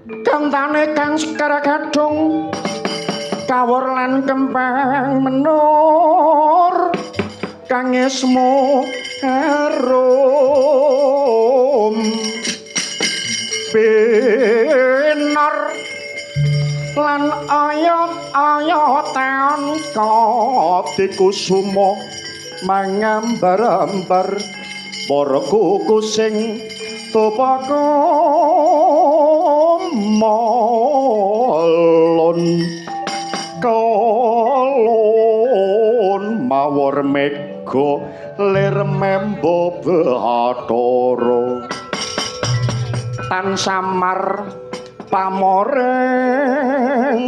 Kantane kang sekar kadung kawur lan kempeng menur kang ismu arum pinor lan ayat-ayatan kadikusuma mangambar-ambar para kuku sing topaka malon kalon mawar mega lir membo bathara tan samar pamoreng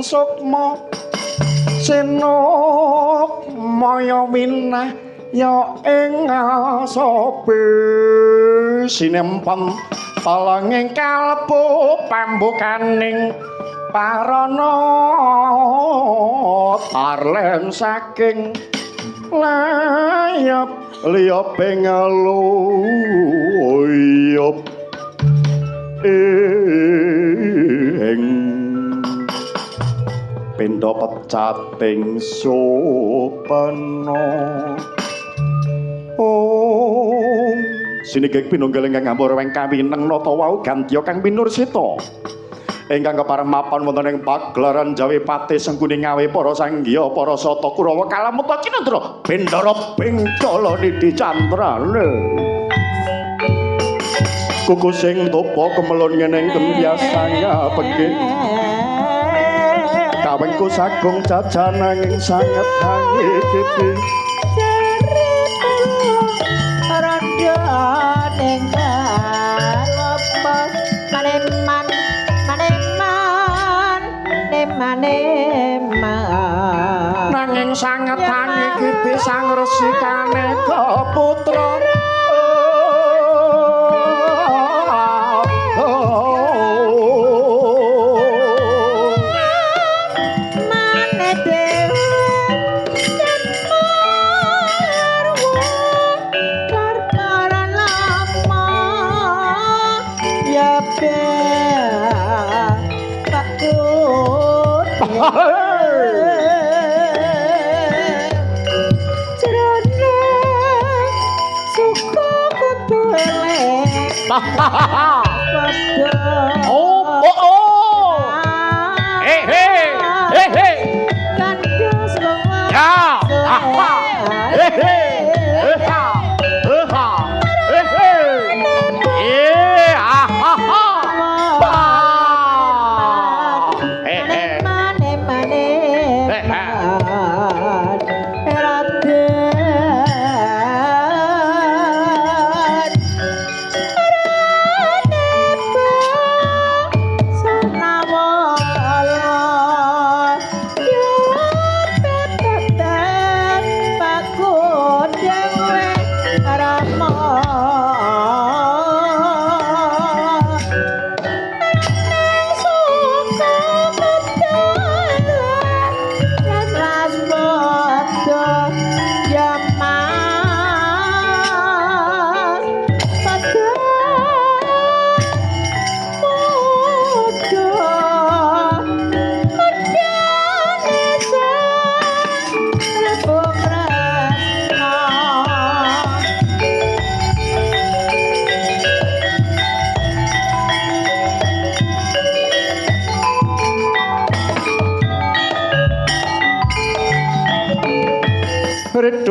sukma sinuk maya winah ya ing asope sinempon talanging kalbu pambukaning parana tarlen saking layap liyaping luyup ing pindha pecating supena. Om sinigek pinunggal ingkang ngampura weng kawineng nata wau gantya kang pinursita ingkang kepareng mapan wonten ing pagelaran Jawi Pati Sengkuni Ngawe para sanggya para sata Kurawa Kalamuta Cinandra Bendara Bengkala nidhi cantrane kuku sing topa kemelon ngeneng kembiasa ngapeke kawengku sagung jajan nanging sanget hangi pipi randha ning kalopo maneman maneman nemaneman nanging sanget hangi pipi sang resikane putra. Oh, oh, oh. Hey, hey, hey, hey. Ya, aha. Hey, hey, hey, ha, ha, hey, hey. Eh, aha, ha. Hey, hey. Hey, hey.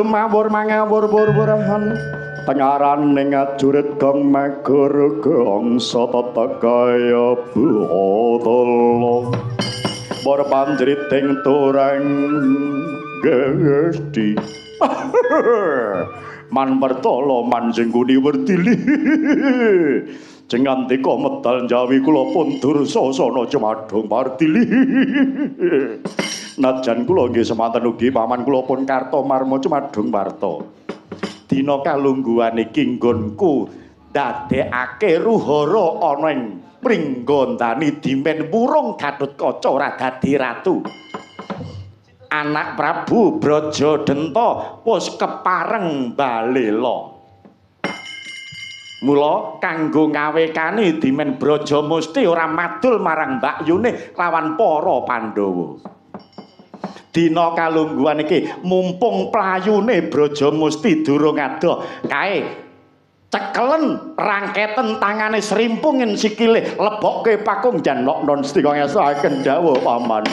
Mawur mangawur wur-wurahan tengaraning ajurit gong magur gongsa tata kaya botolo para panjriting turang gesti man pertala man sing guni werdili jengandika medal njawi kula pun dursasana jumadung pardili. Najan kula nggih semanten ugi paman kula pun Kartomarma Cumadung Warta. Dina kalungguhan iki nggonku ndadekake ruhara ana ing Pringgondani dimen wurung Gatotkaca ora dadi ratu. Anak Prabu Brajadenta wis kepareng balela. Mula kanggo ngawekani dimen Brajamusti ora madul marang mbakyune lawan para Pandhawa. Dina kalungguhan iki mumpung playune Brajamusti durung adoh, kae cekelen rangketen tangane srimpungin sikile lebokke pakung janok non stika ngesaken dawuh paman.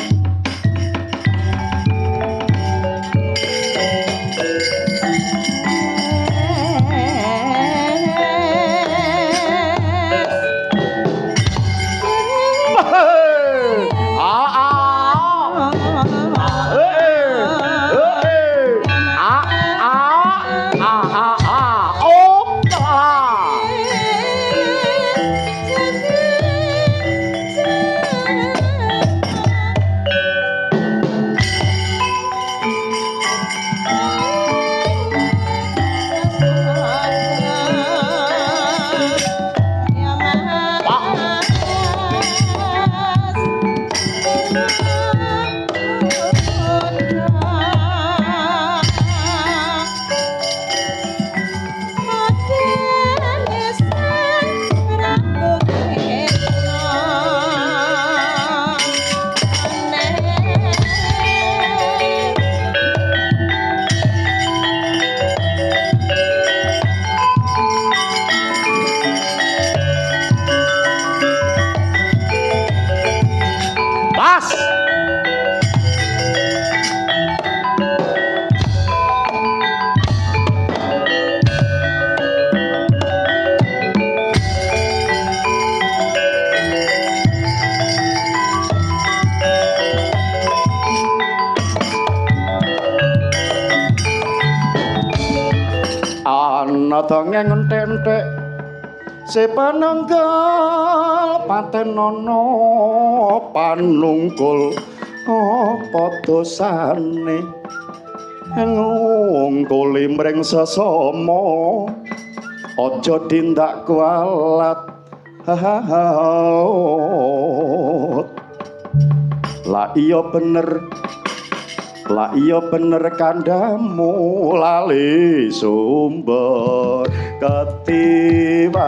Dongeng entek-entek sepenenggal patenono panungkul apa dosane ngungkuli mring sesama aja tindak kualat. La iya bener, la iya bener kandhamu lali sumber ketiwasan.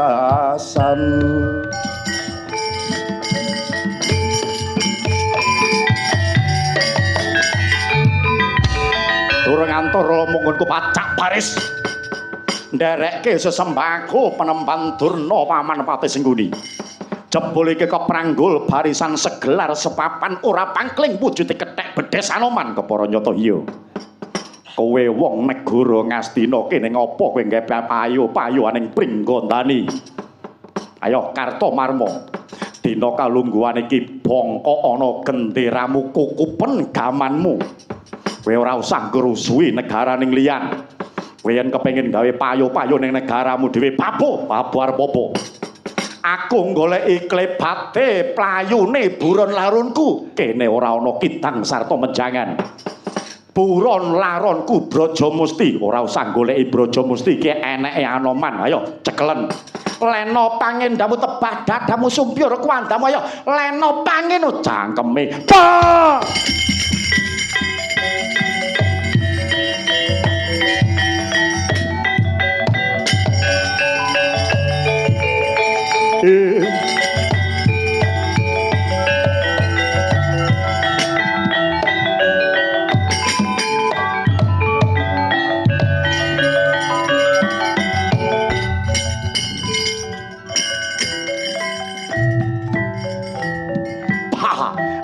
Durung antur munggunku pacak baris nderekke sesembahku penempan Durna paman Patih Sengguni. Jebul iki kepranggul barisan segelar sepapan ora pangkling wujude kethek bedhes Anoman kepara nyata iya. Kowe wong negara Ngastina kene ngapa kowe nggawe payu-payuaning Pringgondani? Ayo Kartomarma. Dina kalungguhan iki bongkok ana genderamu kukupen gamanmu. Kowe ora usah ngrusuhi negaraning liyan. Kowe yen kepengin gawe payu-payu ning negaramu dhewe babu, babu arep apa? Aku goleki klebate playune buron laronku. Kene ora ana kidang sarta menjangan. Buron laronku Brajamusti, ora usah goleki Brajamusti iki eneke Anoman. Ayo cekelen. Leno pangendamu tebah dadamu sumpyur kuandamu ayo leno pangenu cangkeme. Bah!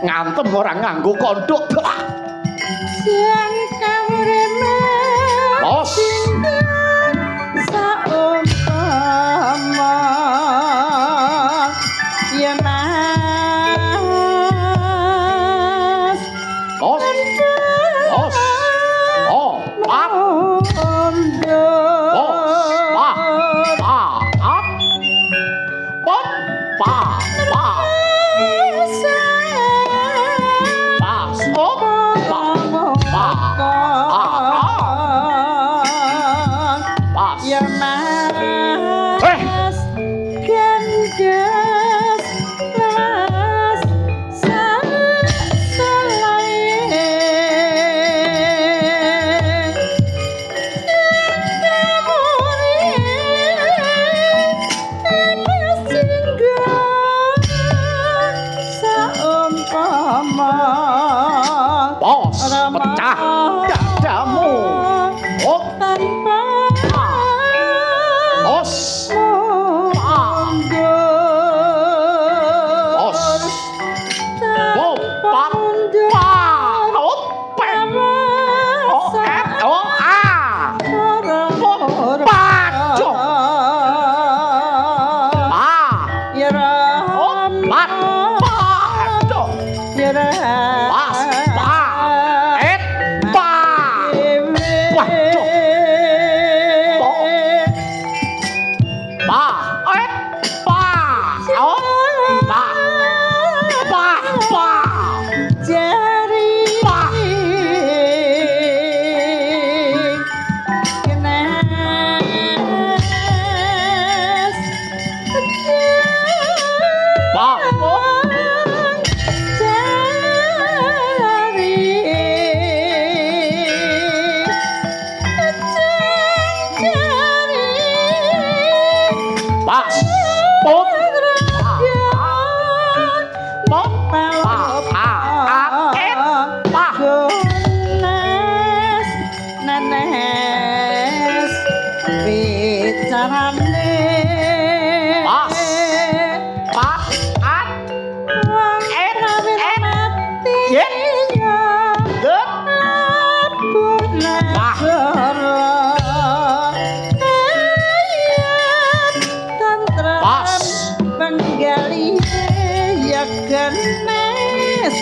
Ngantem ora nganggo kondok. Bos. Saumpama ya Mas. Bos. Bos. Oh, up. Bos. Pa. Pa. Up. Pop. Pa. Pa. Pa. Op. Pa. Pa. A. A. Pas. Ya Mas. Gandes las Rama Pos pecah dadamu. Oh tanpa Os Os Bo pa pa O P O F O A Pa Jo Pa O Pa Pa Jo Pas Pa Et Pa Wah Jo Po Pa Et Pa O Pa Pa Pa Jari Pa kenes Pa jari jari Pas Pop Pop Pa A A Et Pa Gones nenes bicarane Pas Pa At wong Et rawit Et mati Yet ya De labuh Wah. negara ayat tentrem Pas. penggali ya kenes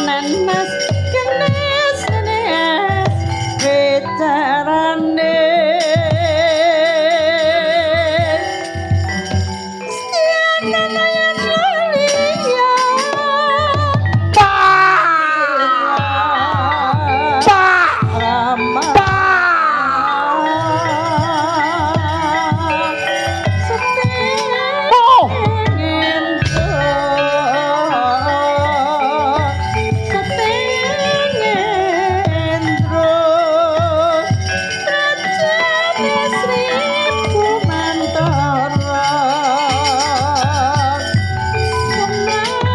nenes kenes nenes bicarane Setia nanayan liya Pa Pa Rama Pa Oh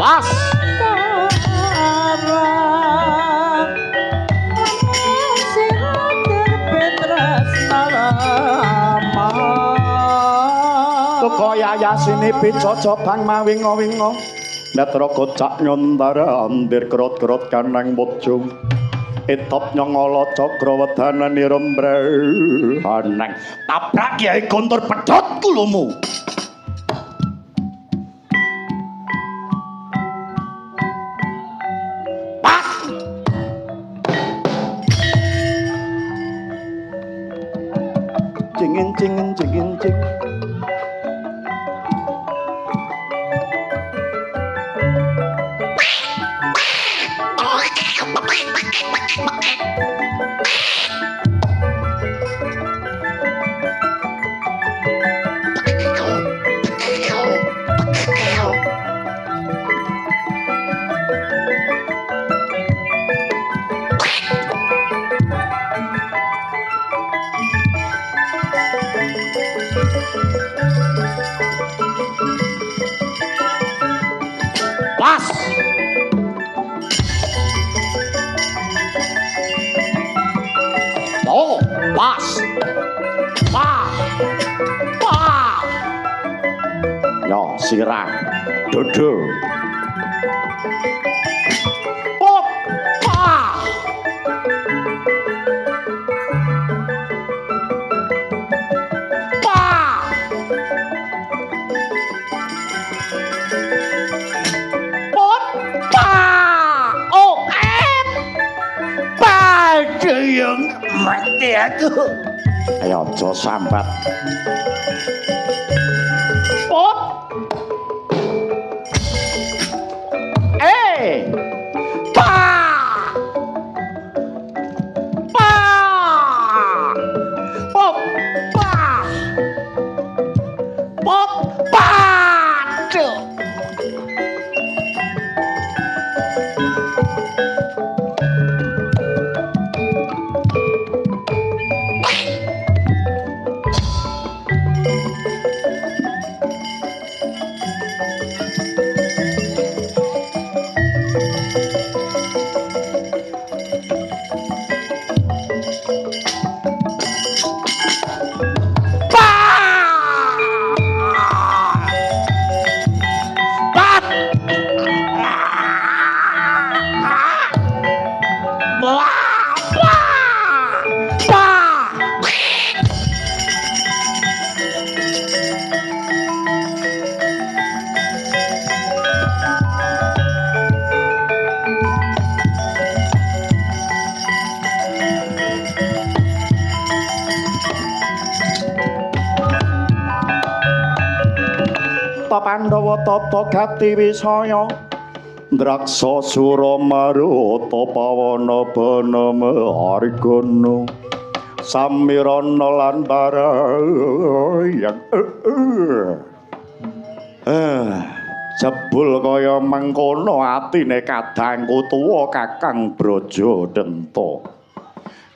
Pas Kaya yasine picaca bang mawinga-winga netra kocak nyontara andir krot-krot kanang mujung etop nyongala cakra wedanan irembrahanang tabrak Kyai Guntur pedhot kulumu. Pak cingin cingin cingin cing. Pas. Oh, pas. Pa. Pa. Yo, sirah. Dodo. Oh, pa. Pa. Pot pa. Oh, et. Pa deyeng mati aku. Ayo aja sambat. Pot. Eh. Pa. Pa. Pot pa. Pot pa. Cuk. Pandhawa tata gati wisaya Draksa sura maruta pawana bana margana samirana lan barayang. Jebul kaya mengkono atine kadangku tuwa Kakang Braja Denta.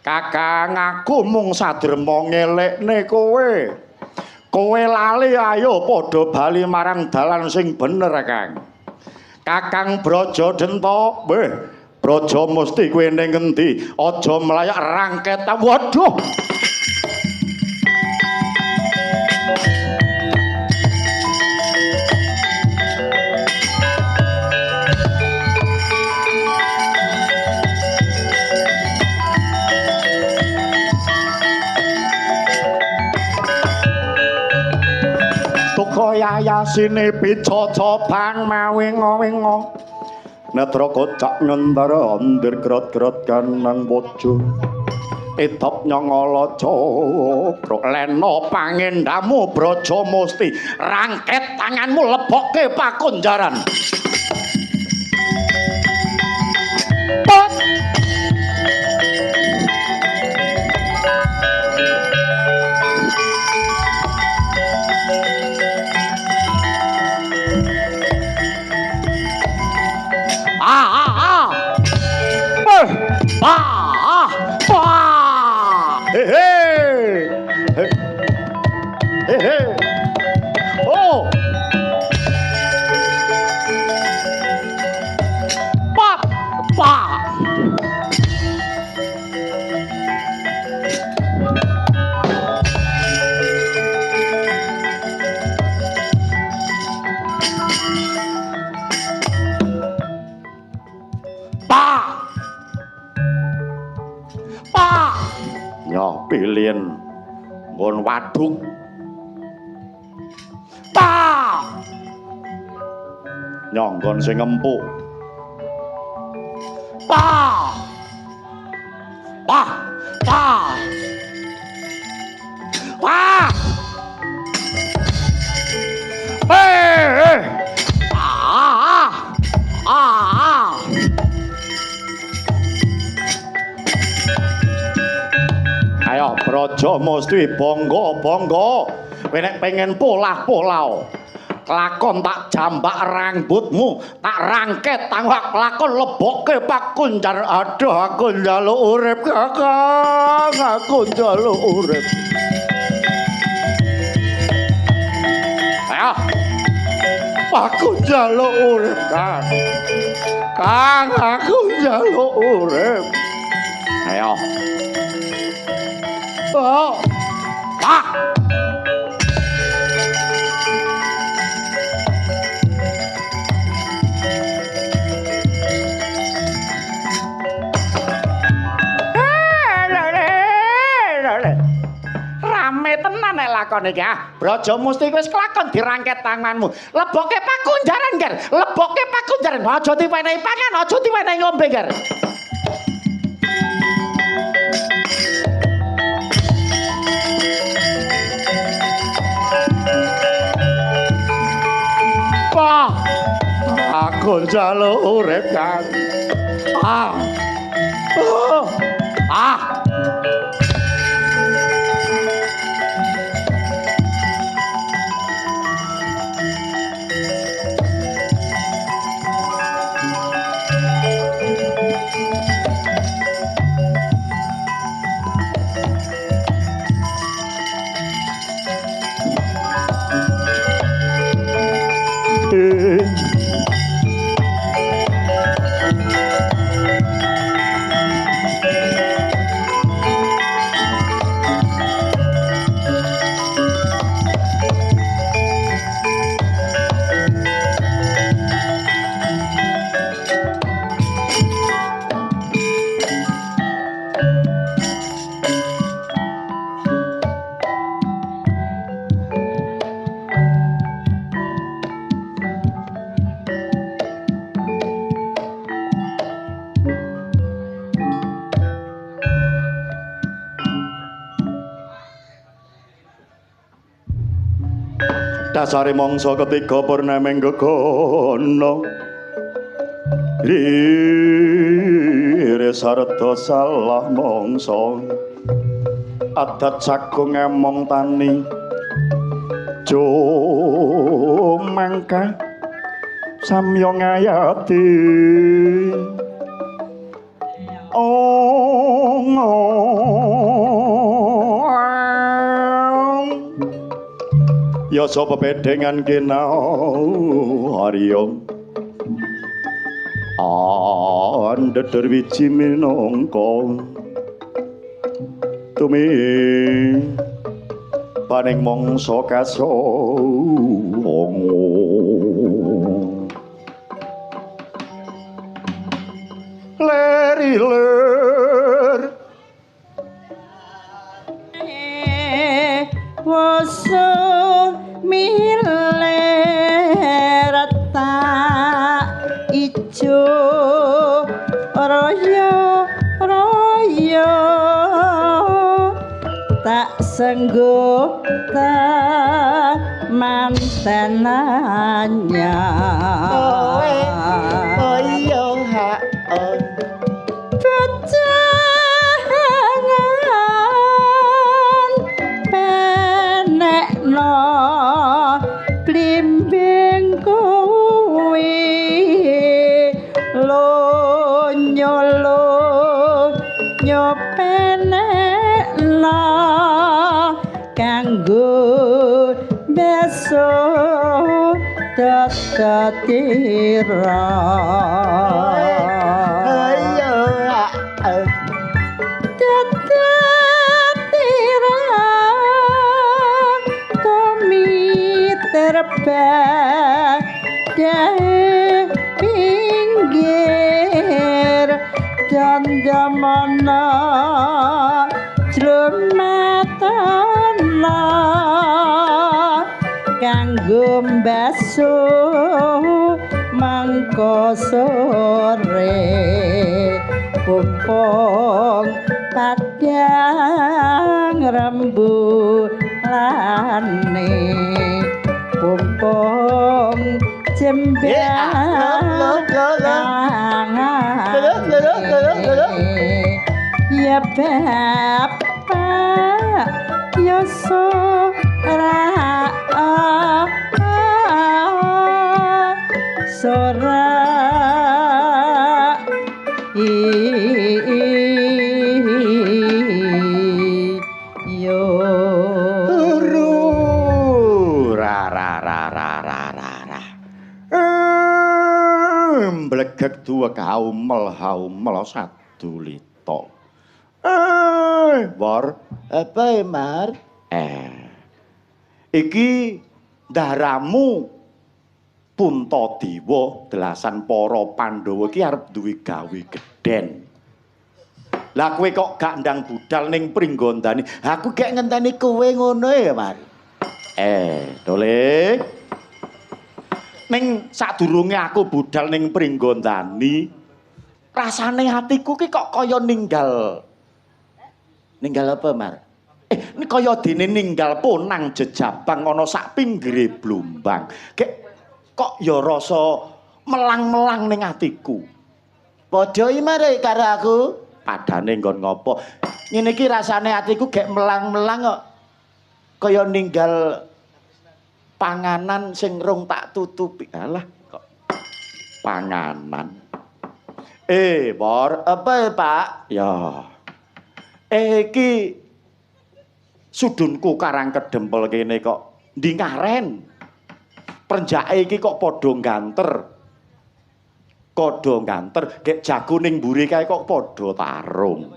Kakang aku mung sadrema ngelekne kowe. Kowe lali ayo padha bali marang dalan sing bener, Kang. Kakang Braja Denta, weh, Braja mesti kowe ning ngendi? Aja mlayak rangket. Waduh. Yayasine picaca bang mawinga-winga netra kocak ngentara andir grot-grot kanang bojo etop nyangala cokro lena pangendamu Braja Musti rangket tanganmu lebokke pakunjaran. Oh. Pa pa. Pa. Pa. Ya pilihan nggon waduk. Pa. Nyonggon sing empuk. Pa. Pa. Pa. Pa. Eh. Ah. Ah. Ayo Braja Musti bangga-bangga. Kowe nek pengen polah-polah lakon tak jambak rambutmu, tak rangket tangwak lakon lebokke pakunjar. Aduh aku njaluk urip Kakang, aku njaluk urip. Ayo aku njaluk urip Kang. Kang aku njaluk urip. Ayo. Oh. Ah. Rame tenan nek lakon iki ah. Braja Musti wis kelakon dirangket tanganmu. Lebokke pakunjaran, Ger. Lebokke pakunjaran. Aja diwenehi pangan, aja diwenehi ngombe, Ger. Wah, aku njaluk urip, Kang. Ah. Oh. Ah. Dasare mangsa ketiga purnaming gegana. Rire sarta salah mangsa. Adat sagung emong tani. Jumangka samya ngayati. Ong ya sapa pedengan kinau Arya andeder wiji minangka tumi paning mangsa kasongo. Leri ler woso mile retak ijo raya raya tak sengguh mantenanya. Oh iya ha oh. Bejangan penekno blimbing kuwi lonyo lonyo penekno kanggo besok tetira. Terbang pinggir dandamana jlumetana kanggo mbasuh mangko sore pumpung padang rembulane pumpung jembar ya bapak ya sora sora yo ra ra ra ra ra ra ra blegek duwek haumel haumel sadulita. War apa Mar? Iki ndaramu Puntadewa delasan para Pandhawa iki arep duwe gawe gedhen. Lah kowe kok gak ndang budal ning Pringgondani? Aku gek ngenteni kowe ngono ya, Mar. Dole. Ning sadurunge aku budal ning Pringgondani, rasane hatiku ki kok kaya ninggal. Ninggal apa, Mar? Ini kaya dene ninggal ponang jejabang ana sak pinggire blumbang. Gek kok ya rasa melang-melang ning atiku. Padha iki mare karo aku. Padane nggon ngopo? Ngene iki rasane atiku gek melang-melang kok kaya ninggal panganan sing rung tak tutupi. Alah kok panganan. Bor, apa ya, Pak? Ya. Iki sudunku karang kedempel kene kok ndi ngaren. Prenjake iki kok padha ganter. Padha ganter, gek jago ning mburi kae kok padha tarung.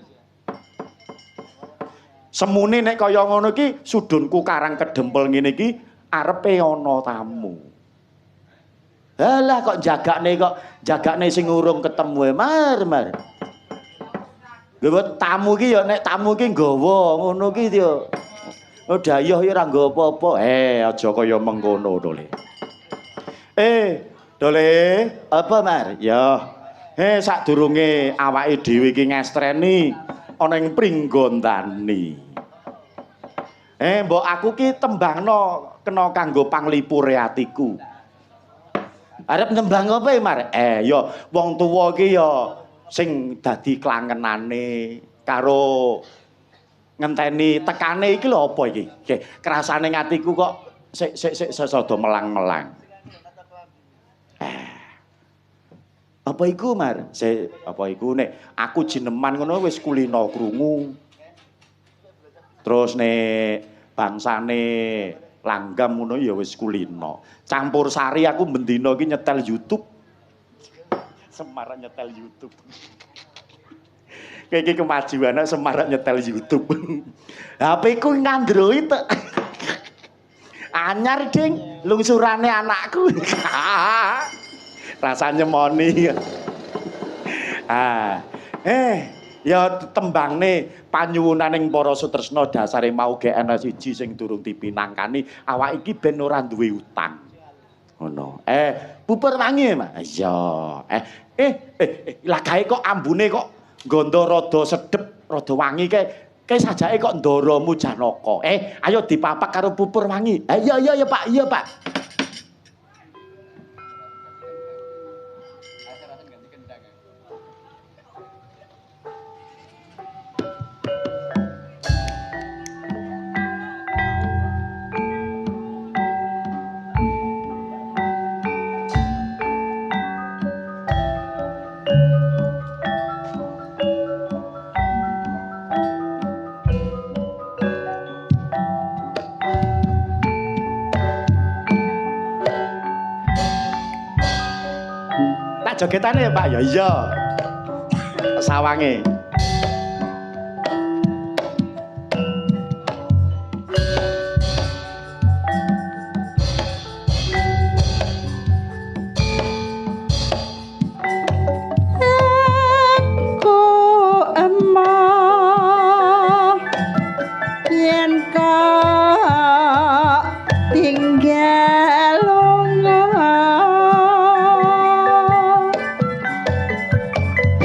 Semune nek kaya ngono iki sudunku karang kedempel ngene iki arepe ana tamu. Halah kok jagakne sing urung ketemu Mar, Mar. Nggawa tamu iki ya nek tamu iki nggawa ngono ki ya. Oh dayoh ya ora nggawa apa-apa. Aja kaya mengkono to, Le. Dole, apa Mar? Ya. Sadurunge awake dhewe iki ngestreni ana ing Pringgondani. Mbok aku ki tembangno kena kanggo panglipure atiku. Arep nembang apa ya, Mar? Ya wong tuwa iki ya sing dadi klangenane karo ngenteni tekane iki lho apa iki? Nggih, krasane atiku kok sik sik sik sesada melang-melang. Apa iku, Mar? Sik, apa iku nek aku jineman ngono wis kulino krungu. Terus nek bangsane langgam ngono ya wis kulino. Campur sari aku bendina iki nyetel YouTube. Semar nyetel YouTube. Kayak iki kemajuane Semar nyetel YouTube. HP ku ngandroid. Anyar, Ding, lungsurane anakku. Rasanya moni. Ya tembangne panyuwunaning para sutresna dasare mau ge ana siji sing durung dipinangkani, awak iki ben ora duwe utang. Ngono. Pupur wangi, Mas. Iya. Lah gawe kok ambune kok nggondo rada sedep, rada wangi kae. Kae sajake kok ndaramu Janaka. Ayo dipapak karo pupur wangi. Iya iya ya, Pak. Iya, Pak. Jogetane ya, Pak? Ya iya. Sawange. Aku emoh yen kok tinggal lunga.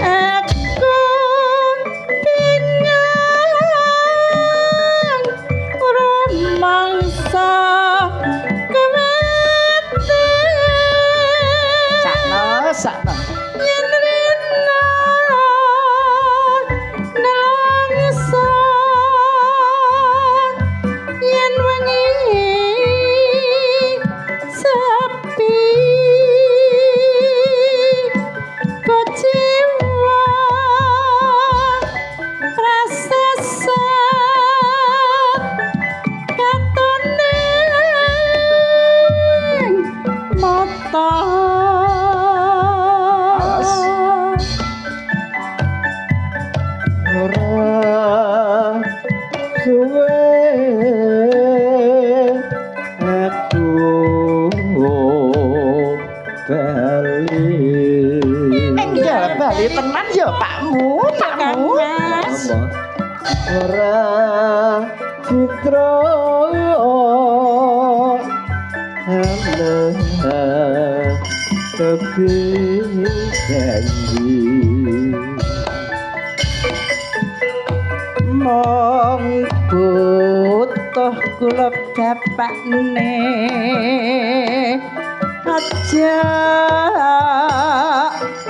Aku bingung rumangsa kemati. Sakno, sakno. Yen rina nelangsa, yen wengi sepi, kecewa rasa sesat katone mata. Ora suwe aku bali. Enggal bali tenan ya, Pakmu, Pakmu. Mas. Ora citra ana tepi janji. Mong butuh kula bapakne aja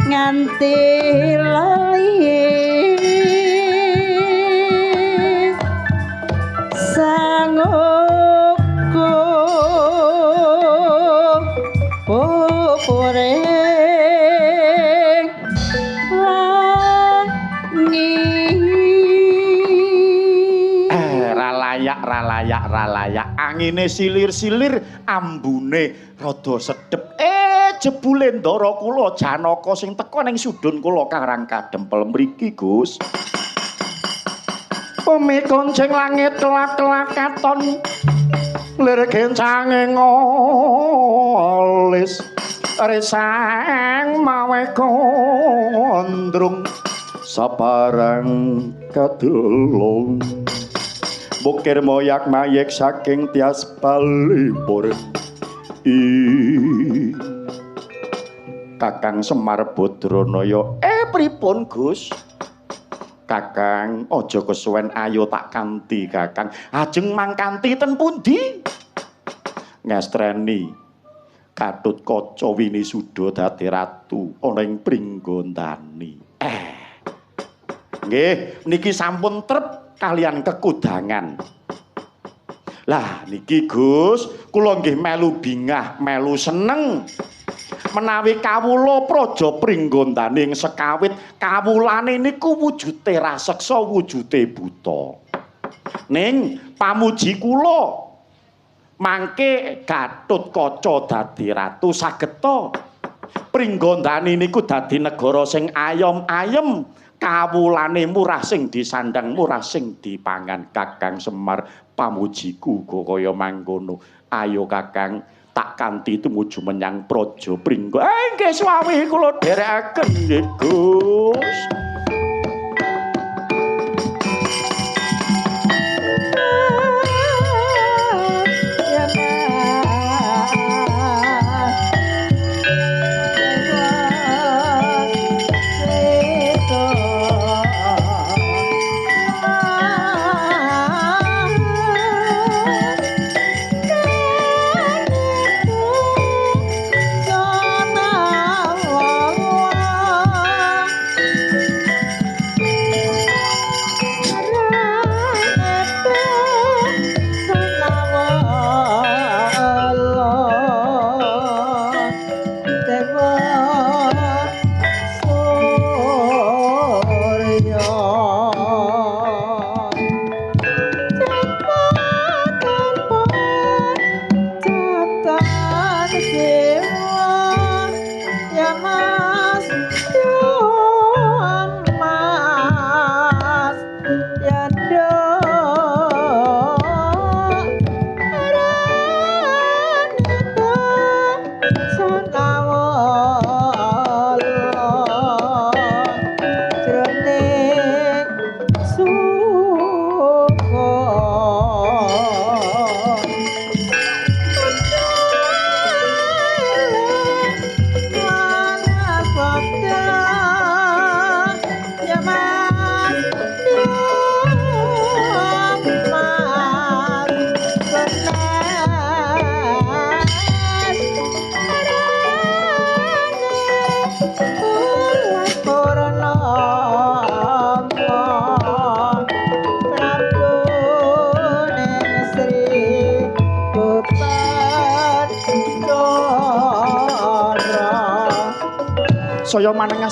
nganti lali. Sanguku pupure wangi. Ralayak, ralayak, ralayak. Angine silir-silir, ambune rada sedep. Jebule ndara kula Janaka sing teka ning sudun kula Karang Kadempel mriki, Gus. Bumi koncing langit kelak-kelak katon, lir gencange ngolis, risang mawe gondrung saparang kadelong. Bukir moyak mayek saking tias palipur. Kakang Semar Badranaya, pripun Gus? Kakang aja kesuwen, ayo tak kanthi Kakang. Ajeng mangkanthi ten pundi? Ngestreni Gatotkaca Winisuda dadi ratu ana ing Pringgondani. Nggih, niki sampun trep kalian kekudangan. Lah niki Gus, kula nggih melu bingah, melu seneng. Menawi kawula praja Pringgondani ing sekawit kawulane niku wujude raseksa, wujude buta. Ning pamuji kula mangke Gatotkaca dadi ratu sageta Pringgondani niku dadi negara sing ayom-ayem, kawulane murah sing disandang, murah sing dipangan. Kakang Semar, pamujiku uga kaya mangkono. Ayo Kakang, tak kanthi tumuju menyang praja Pringgo. Nggih suwi kula dherekaken nggih Gus.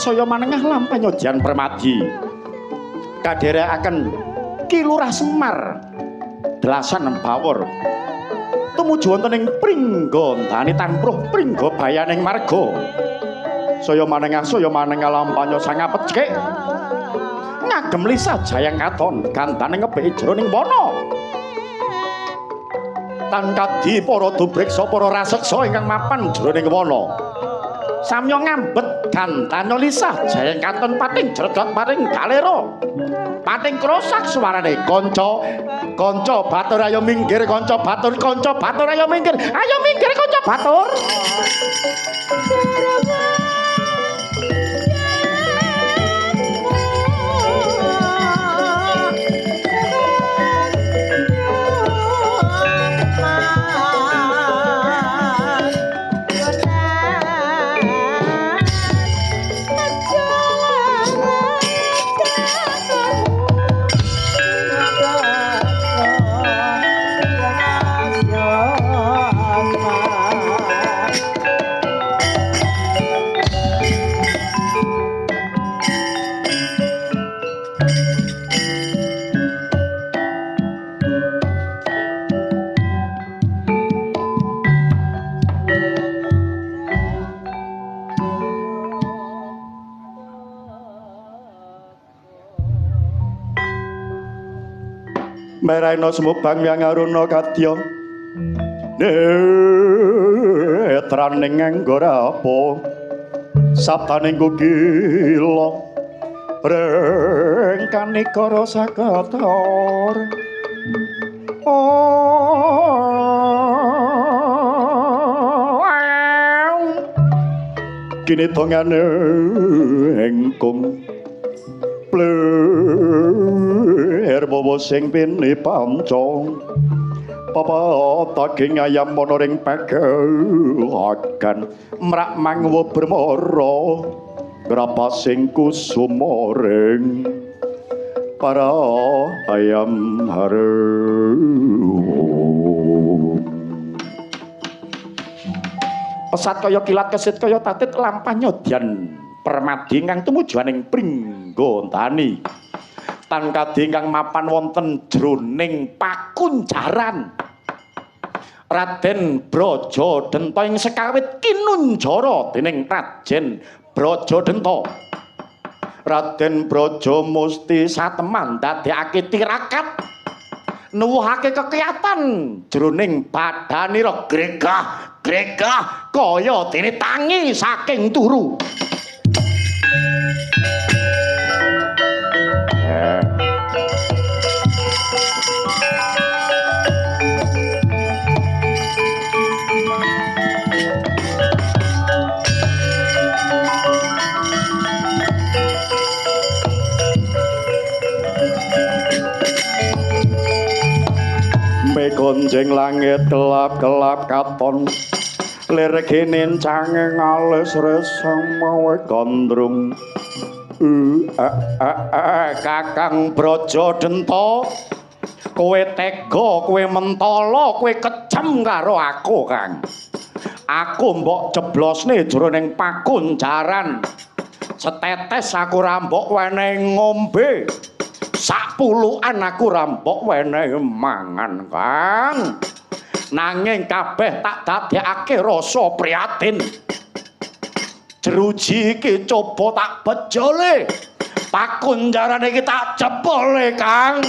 Saya manengah lampanyojan permadi kadherekaken Ki Lurah Semar delasan bawor tumuju wonten ing Pringgondani tanpruh Pringgobayaning marga. Saya manengah lampanyo sangapecik ngagem lisah jayang katon gantane ngebeki jroning wana. Tan kadi para dubriksa para raseksa ingkang mapan jroning wana. Samya ngambet gantane lisah jayang katon pating jredot pating galera pating krosak suarane kanca kanca batur ayo minggir kanca batur kanca batur ayo minggir kanca batur. Meraina sumubang yang aruna kadya netraning anggara apa sabdaning gugila ring kanikara sakatar. Kini tongane engkung pler bawa sing pini pancong Papa daging ayam ana ring pegagan mrak mangwa bremara grapasing kusumoring para ayam harum. Pesat kaya kilat kesit kaya tatit lampah nyodyan permadi ingkang tumuju ing Pringgondani. Tan kadhi ingkang mapan wonten jroning pakunjaran. Raden Braja Denta ing sekawit kinunjara dening Raden Braja Denta. Raden Braja Musti sateman ndadekake tirakat nuwuhake kekiyatan jroning badanira gregah gregah kaya dene tangi saking turu. Megonjeng langit kelap-kelap katon lir kinincange ngalis reseng mawe gandrung. Kakang Braja Denta, kowe tega, kowe mentala, kowe kejem karo aku, Kang. Aku mbok jeblosne jroning pakunjaran. Setetes aku ra mbok wenehi ngombe. Sak pulukan aku ra mbok wenehi mangan, Kang. Nanging kabeh tak dadekake rasa prihatin. Jeruji iki coba tak bejole. Pakunjaran iki tak jebole, Kang.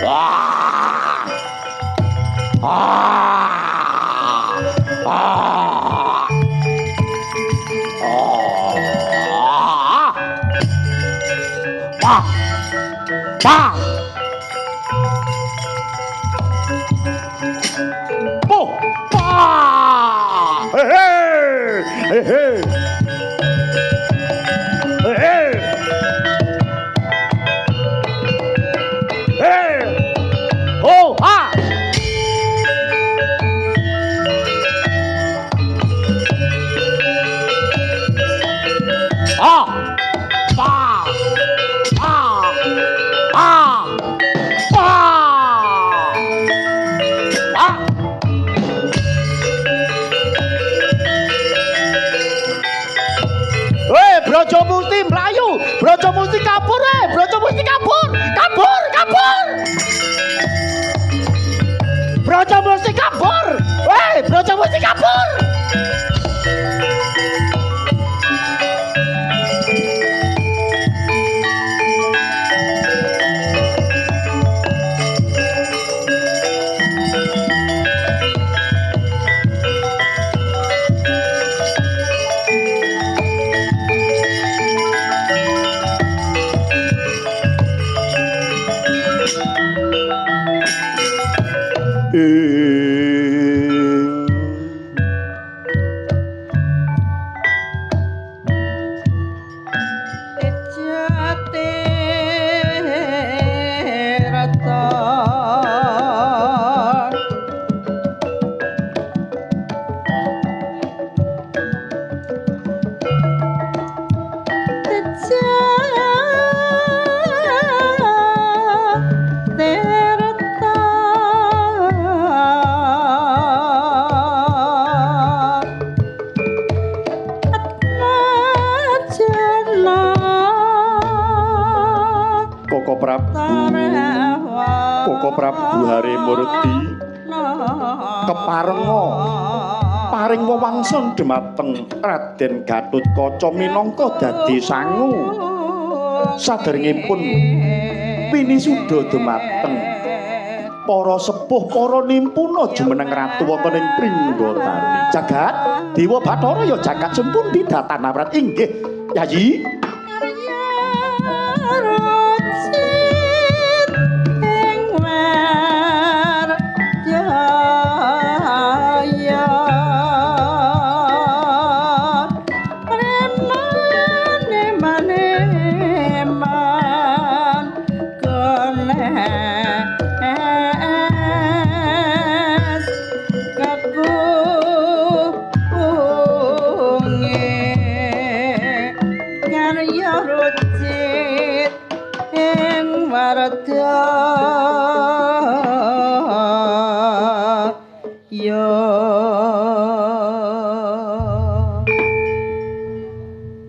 Wah. Ah. Ah. Ah. Pa. Pa. Po. Pa. Hey hey. Hey hey. Hey hey. Hey. Oh, ah. Ah, pa, pa, pa, pa, ah. Hei, Braja Musti mlayu, Braja Musti kabur, hei, Braja Musti kabur, kabur, kabur. Braja Musti kabur, hei, Braja Musti kabur. Prabu Harimurti keparenga paring wewangsun dhumateng Raden Gatotkaca minangka dadi sangu saderengipun pinisuda dhumateng para sepuh para nimpuna jumeneng ratu wonten ing Pringgondani. Jagat Dewa Bathara ya jagat sun pundi datanawrat inggih Yayi.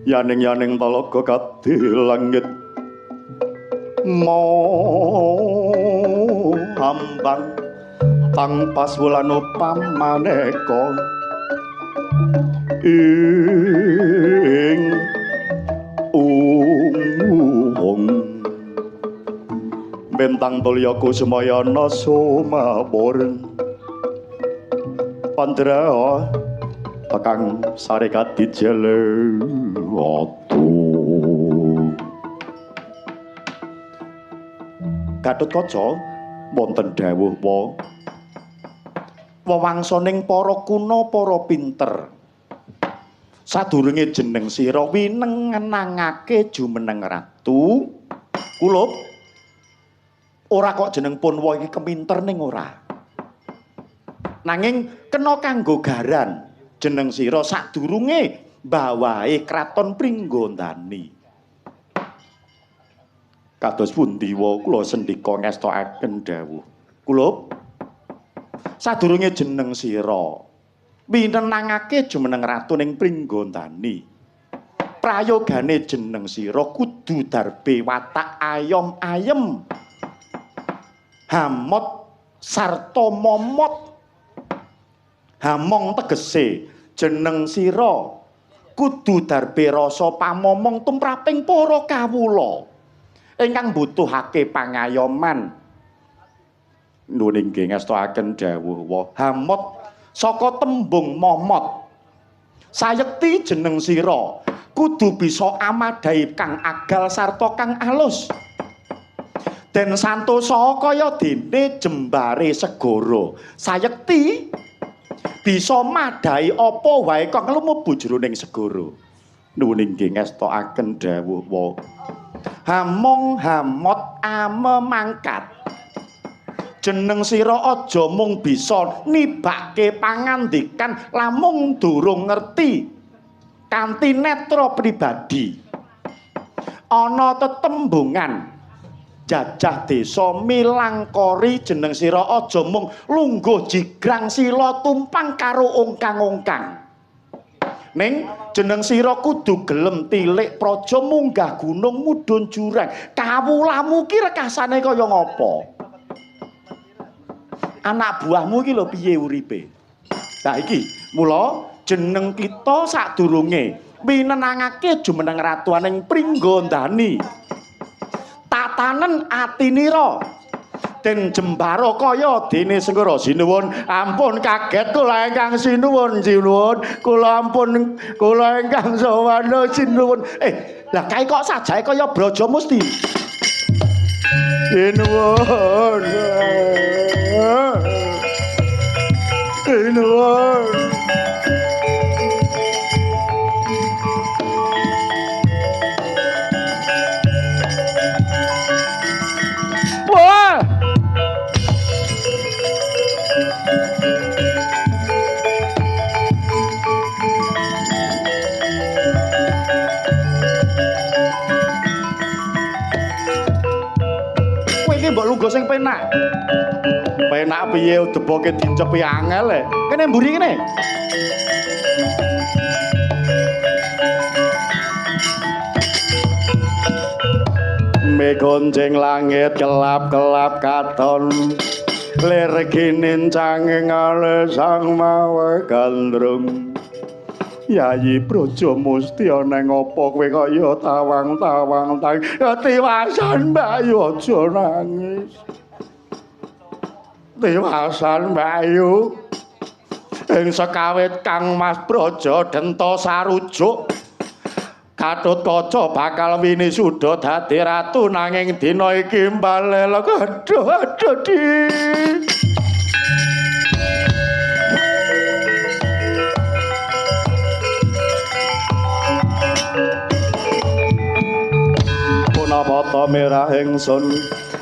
Yaning-yaning talaga kadhe langit ambang tang paswulano pamaneka ing umung bentang tulya kusumayana sumabur pandra tekang sarekat dijele watu. Gatotkaca wonten dawuh wa wewangsaning para kuna para pinter sadurunge jeneng sira winengenangake jumeneng ratu kulup ora kok jeneng Punwa iki keminter ning ora, nanging kena kanggo garan jeneng sira sadurunge mbawahe kraton Pringgondani. Kados pundi wa kula sendika ngestokaken dawuh kulup sadurunge jeneng sira winenangake jumeneng ratu ning Pringgondani, prayogane jeneng sira kudu darbe watak ayom ayem hamot sarta momot. Hamong tegese jeneng sira kudu darbe rasa pamomong tumraping para kawula ingkang mbutuhake pangayoman. Nuwun inggih ngestokaken dawuh wa hamot saka tembung momot. Sayekti jeneng sira kudu bisa amadhahi kang agal sarta kang alus. Den santosa kaya dene jembare segara. Sayekti bisa madhahi apa wae kang lumebu jroning segara. Nuwun inggih ngestokaken dawuh wa hamong hamot ame mangkat. Jeneng sira aja mung bisa nibake pangandikan lamung durung ngerti kanthi netra pribadi. Ana tetembungan jajah desa milangkori jeneng sira aja mung lungguh jigrang sila tumpang karo ongkang-ongkang. Ning jeneng sira kudu gelem tilik praja munggah gunung mudhun jurang. Kawulamu ki rekasane kaya ngapa? Anak buahmu iki lho piye uripe? Lah iki mula jeneng kita sadurunge winenangake jumeneng ratuaning Pringgondani. Tatanen atinira den jembara kaya dene Sengkara. Sinuwun ampun kaget kula ingkang sinuwun, sinuwun kula ampun kula ingkang sawana sinuwun. Lah kae kok sajae kaya Braja Musti. Sinuwun. Sinuwun. Wah. Kowe iki mbok lungguh sing penak. Penak piye deboke dincepi angel e. Kene mburi kene. Megonjeng langit kelap-kelap katon lir ginincang ngale sang mawe gandrung. Yayi Braja Musti ana ngapa kowe kaya tawang-tawang tang tiwasan Mbak Yu aja nangis. Tiwasan Mbak Yu ing sekawit Kang Mas Braja denta sarujuk Gatotkaca bakal winisuda dadi ratu nanging dina iki mbalelok aduh aduh di. Punapa merah ingsun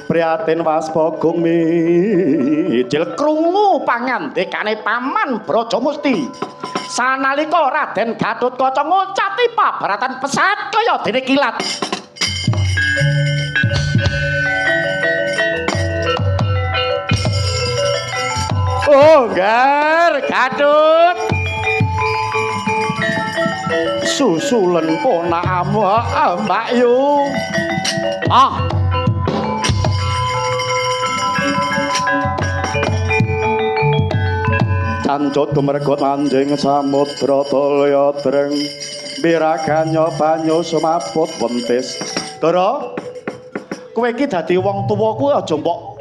prihatin waspagung mijil krungu pangandikane paman Braja Musti. Sanalika Raden Gatotkaca ngucati pabaratan pesat kaya dene kilat. Oh, Gar Gatut. Susulen ponakmu, Mbak Yu. Ah. Cancut tumergot manjing samudra tulya dreng biraganya banyu sumaput wentis. Dara, kowe iki dadi wong tuwa kuwi aja mbok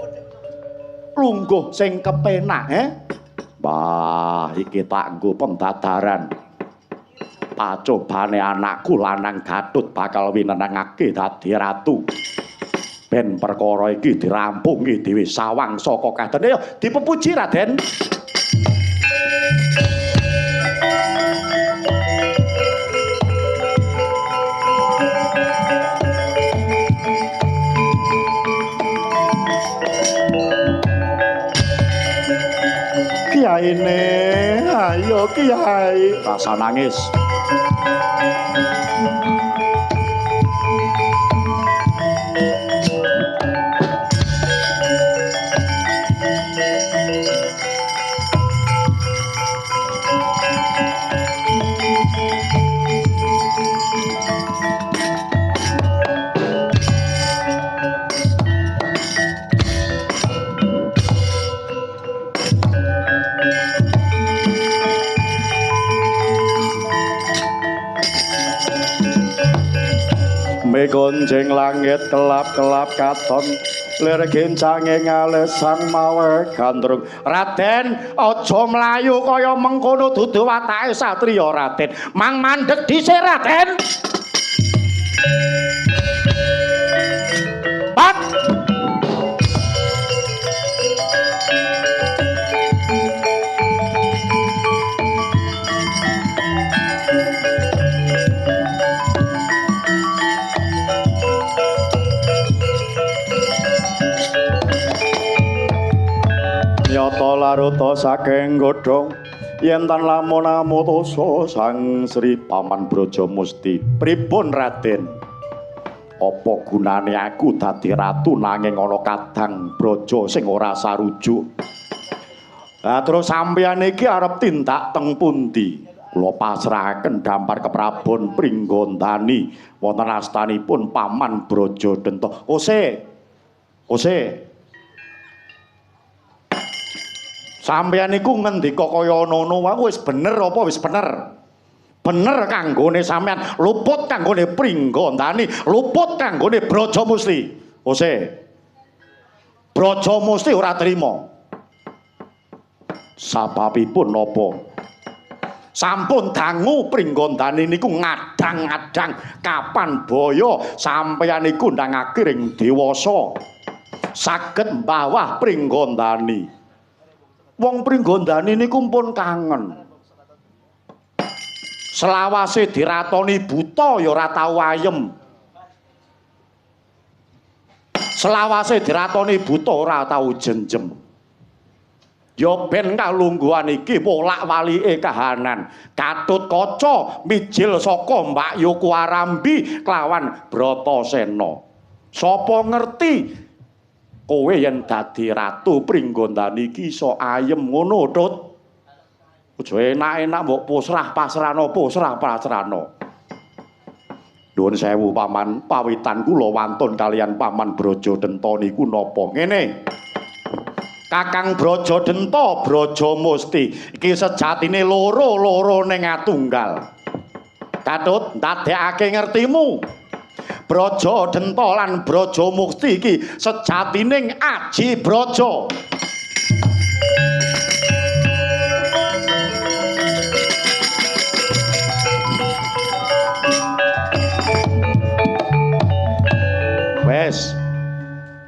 lungguh sing kepenak, he? Wah, iki tak nggo pendadaran. Pacobane anakku lanang Gatut bakal winenangake dadi ratu. Ben perkara iki dirampungi dhewe sawang saka kadene. Ayo dipepuji Raden. Kiyaine, ayo kiai, rasa nangis. Megonjeng langit kelap-kelap katon lir gencange ngalesan mawe gandrung. Raden aja mlayu kaya mengkono, dudu watake satriya Raden. Mang mandeg dhisik Raden. Pat. Nyata laruta saking godhong yen tan lamun amutosa Sang Sri Paman Braja Musti. Pripun Raden? Apa gunane aku dadi ratu nanging ana kadang braja sing ora sarujuk? Lah terus sampeyan iki arep tindak teng pundi? Kula pasrahaken dampar keprabon Pringgondani wonten astanipun Paman Braja Denta. Ose. Ose. Sampeyan iku ngendika kaya ngono wae wis bener apa wis bener? Bener kanggone sampeyan, luput kanggone Pringgondani, luput kanggone Braja Musti. Ose. Braja Musti ora trima. Sababipun napa? Sampun dangu Pringgondani niku ngadang-adang kapan boyo sampeyan iku ndangake ring dewasa. Saged mbawah Pringgondani. Wong Pringgondani niku pun kangen. Selawase diratoni buta ya ora tau ayem. Selawase diratoni buta ora tau jenjem. Ya ben kalungguhan iki wolak-walike kahanan. Gatut Kaca mijil saka Mbak Yuku Arambi kelawan Bratasena. Sapa ngerti kowe yen dadi ratu Pringgondani iki iso ayem ngono, Tut. Aja enak-enak mbok pasrah-pasrahno, pasrah-pasrahno. Nuwun sewu Paman, pawitan kula wantun kalian Paman Braja Denta niku napa? Ngene. Kakang Braja Denta, Braja Musti iki sejatine loro-loro ning atunggal. Katut ndadekake ngertimu. Braja Denta lan Braja Musti iki sejatining aji braja. Wes,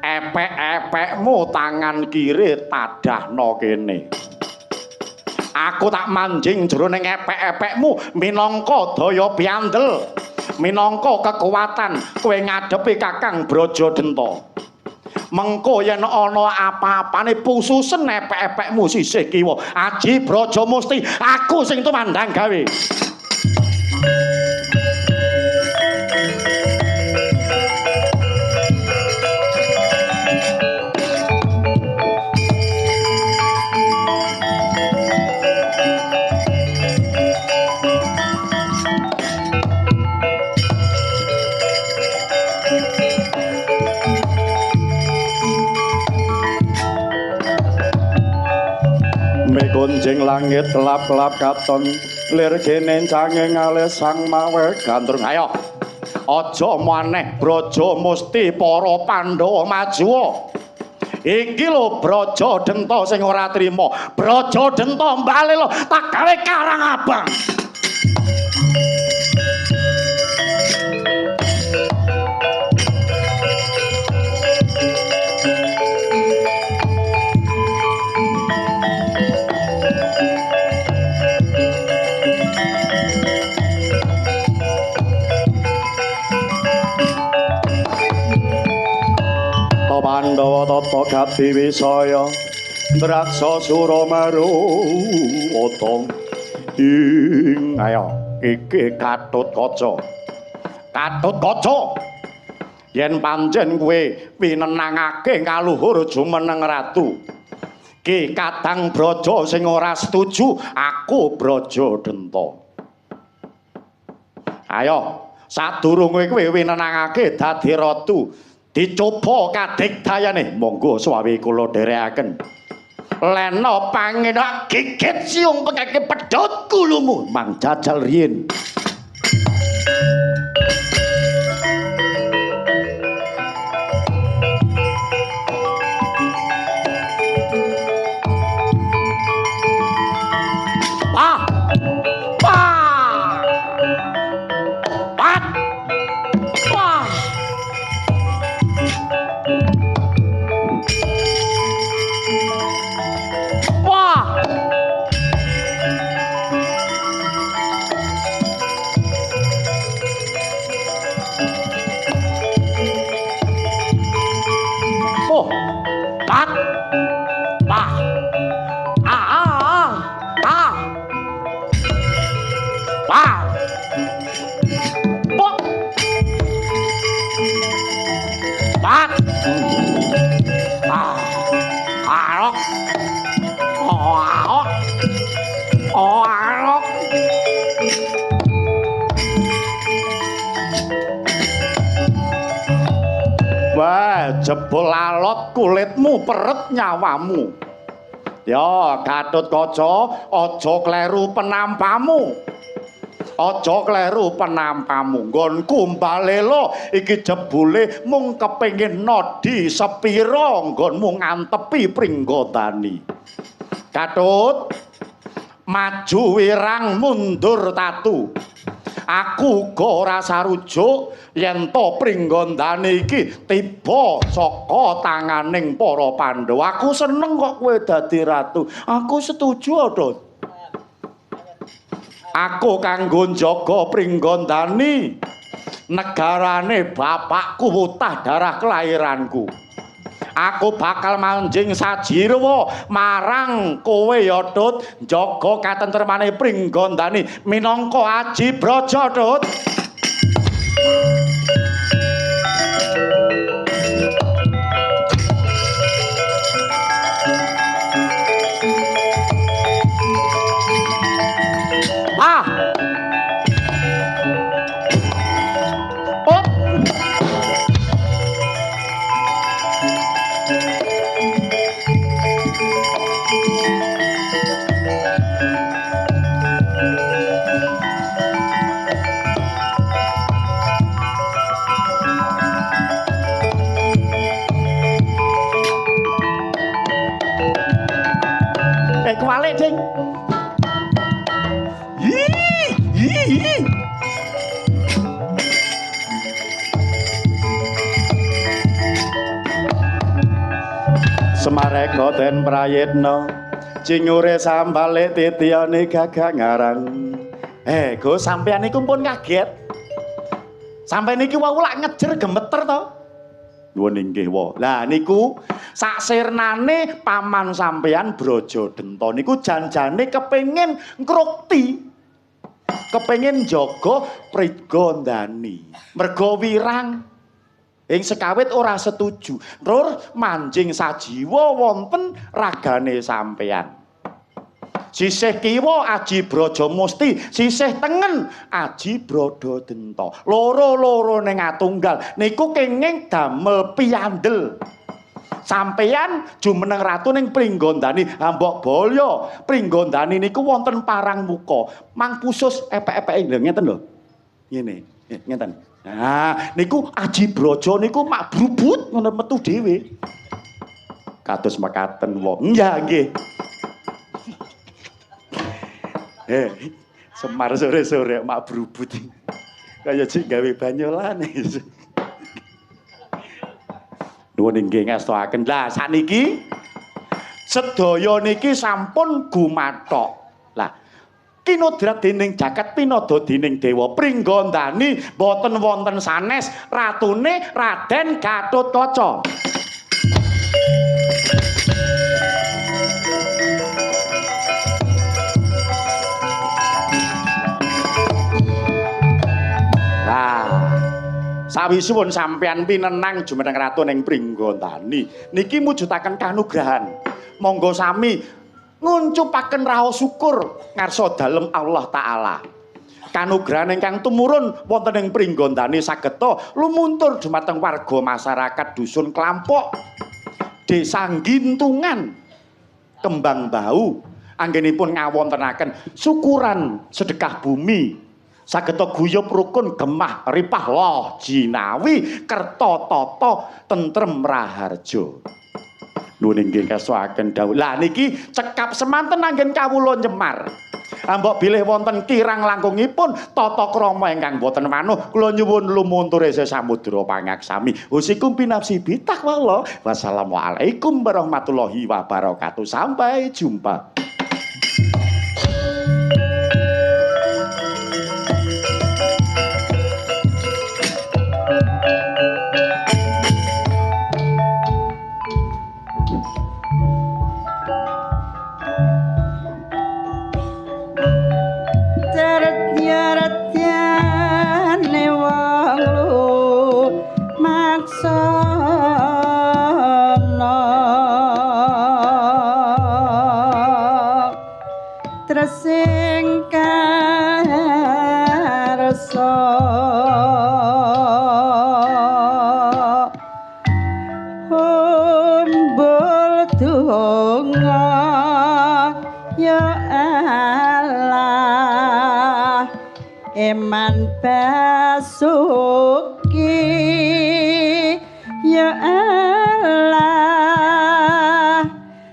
epek-epekmu tangan kiri tadahno kene. Aku tak manjing jroning epek-epekmu minangka daya piandel, minangka kekuatan kowe ngadepi Kakang Braja Denta. Mengko yen ana apa-apane pususen epek-epekmu sisih kiwa. Aji Braja Musti, aku sing tumandang gawe. Tunjing langit kelap-kelap katon lir kene cange ngalih sang mawe gandrung. Ayo aja maneh Braja Musti para Pandhawa maju. Iki lho Braja Denta sing ora trima. Braja Denta mbale lho tak gawe karang abang. Pandhawa tata gati wisaya ndraksa sura maruwata ing. Ayo iki Gatotkaca. Gatotkaca yen pancen kowe winenangake kaluhur jumeneng ratu ki kadang Braja sing ora setuju aku Braja Denta. Ayo sadurunge kowe winenangake dadi ratu dicoba kadigdayane. Monggo swawi kula dherekaken. Lena pangenak gigit siung pekeke pedhot kulumu mang jajal riyin. Pa pa pat pa. Wah. Oh. Pat. Pa. A a a. A. Pa. Po. Pat. Ah. Arok. Oh, oh, arok. Wah, jebul alot kulitmu peret nyawamu. Ya, Gatotkaca, aja kleru penampamu. Aja kleru penampamu. Nggonku mbalelo iki jebule mung kepengin nodi sepira nggonmu ngantepi Pringgondani. Gatut, maju wirang mundur tatu. Aku uga ora sarujuk yen to Pringgondani iki tiba saka tanganing para Pandhawa. Aku seneng kok kowe dadi ratu. Aku setuju, Dot. Aku kanggo njaga Pringgondani negarane bapakku wutah darah kelahiranku. Aku bakal manjing sajirwa marang kowe ya, Tut, njaga katentremane Pringgondani minangka aji braja, Tut. Ah. Oh. Kuwalik, Ding. Ih, ih, ih. Semareka den prayitna cingure sambale titiyane gagah ngarang. Go sampeyan niku pun kaget. Sampeyan niki wau lak ngejer gemeter to. Nuwun inggih wa. Lah niku saksirnane paman sampeyan Braja Denta niku janjane kepengin ngrukti. Kepengin njaga Pringgondani. Merga wirang ing sekawit ora setuju. Tur manjing sajiwa wonten ragane sampeyan. Sisih kiwa Aji Braja Musti, sisih tengen Aji Brada Denta. Loro-loro ning atunggal niku kenging damel piyandel. Sampeyan jumeneng ratu ning Pringgondani Hambok Bolyo. Pringgondani niku wonten parang muka. Mang pusus epek-epeke lho ngeten lho. Ngene, ngeten. Nah, niku Aji Brojo niku mak brubut ngono metu dhewe. Kados mekaten wong. Ya nggih. Semar sore-sore mak brubut. Kaya cik gawe banyolane. Nuwun inggih ngastoaken. Lah sakniki sedaya niki sampun gumathok. Lah kinodrat dening jagat pinada dening Dewa Pringgondani boten wonten sanes ratune Raden Gatotkaca. Sawisipun sampeyan pinenang jumeneng ratu ning Pringgondani niki mujudaken kanugrahan. Monggo sami nguncupaken raos syukur ngarsa dalem Allah Ta'ala. Kanugrahan ingkang tumurun wonten ing Pringgondani sageta lumuntur dumateng warga masyarakat dusun Klampok, Desa Gintungan, Kembang Bau anggenipun ngawontenaken syukuran sedekah bumi. Sageta guyub rukun gemah ripah loh jinawi kerta tata tentrem raharja. Nuwun inggih kasoaken dawuh. Lah niki cekap semanten anggen kawula nyemar. Ambok bilih wonten kirang langkungipun tata krama ingkang boten wanuh kula nyuwun lumuntur ese samudra pangaksami. Usikum pinafsi bitaqwallah. Wassalamualaikum warahmatullahi wabarakatuh. Sampai jumpa. Tresing karsa umbul donga ya Allah eman basuki ya Allah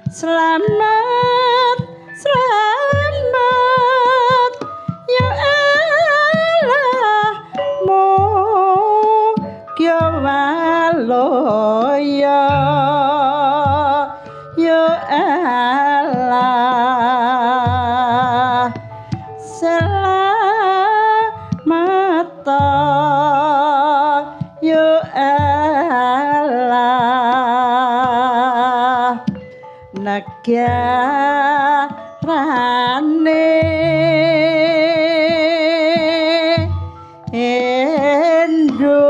selamat selamat ya Allah mugya waloya ya Allah selamat ya Allah negarane Indonesia.